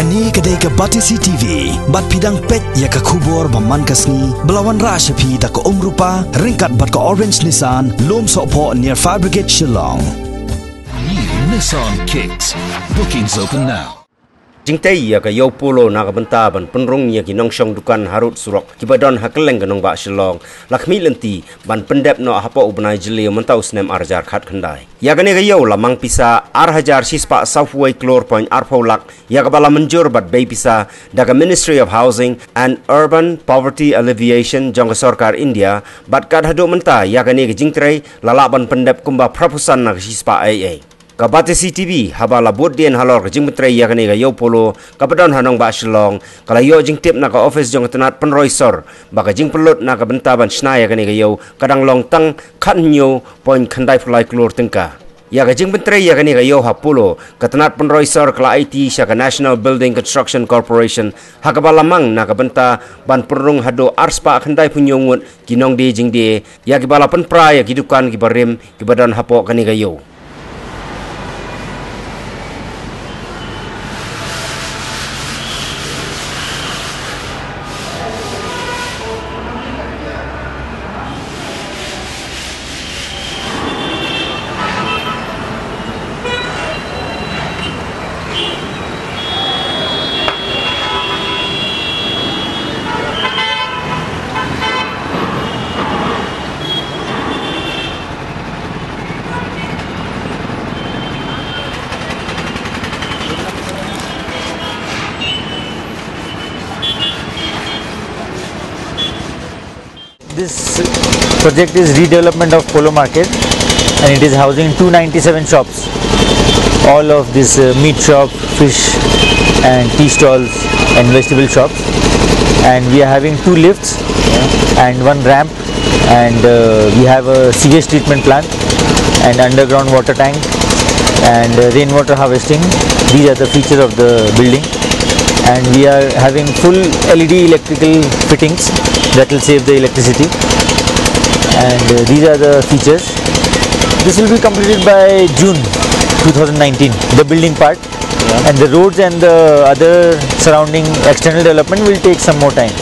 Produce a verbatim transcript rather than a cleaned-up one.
Kane ka dei ka Batesi T V, bad phi dang peit ïa ka khubor ba man ka sngi, ba la wanrah sha phi da ka Umrupa, ryngkat bad ka Orange Nissan, Lum Sohphoh near Fire Brigade Shillong. New Nissan Kicks. Bookings open now. Jingtei ïa ka ïew Polo na ka bynta ban pynrung ïa ki nongshong dukan harud surok kiba don ha kylleng ka nongbah Shillong la khmih lynti ban pyndep noh hapoh u bnai Jylliew mynta u snem ar hajar khatkhyndai. Ïa kane ka ïew la mang pisa ar hajar shispah sawphew wei klur point arphew lak, ïa kaba la mynjur bad bei pisa da ka Ministry of Housing and Urban Poverty Alleviation jong ka sorkar India, bad kat haduh mynta ïa kane ka jingtrei la lah ban pyndep kumba phraphew san na ka shispah ei ei. Ka Batesi T V haba la bud dien halor ka jingpyntrei ïa kane ka ïew Polo kaba don ha nongbah Shillong, ka la ïoh jingtip na ka ophis jong ka tnat pynroi sor ba ka jingpynlut na ka bynta ban shna ïa kane ka ïew ka dang long tang khathynñiew point khyndai phew lai klur tyngka. Ïa ka jingpyntrei ïa kane ka ïew ha Polo, ka tnat pynroi sor ka la aiti sha ka National Building Construction Corporation, ha kaba la mang na ka bynta ban pynrung haduh arspah khyndai phew hynñiew ngut ki nongdie jingdie, ïa kiba la pynpra ïa ki dukan kiba rim kiba don hapoh kane ka ïew. This project is redevelopment of Polo Market, and it is housing two ninety-seven shops. All of this, uh, meat shop, fish and tea stalls and vegetable shops. And we are having two lifts and one ramp, and, uh, we have a sewage treatment plant and underground water tank and, uh, rainwater harvesting. These are the features of the building. And we are having full L E D electrical fittings that will save the electricity. And, uh, these are the features. This will be completed by June two thousand nineteen, the building part. Yeah. And the roads and the other surrounding external development will take some more time.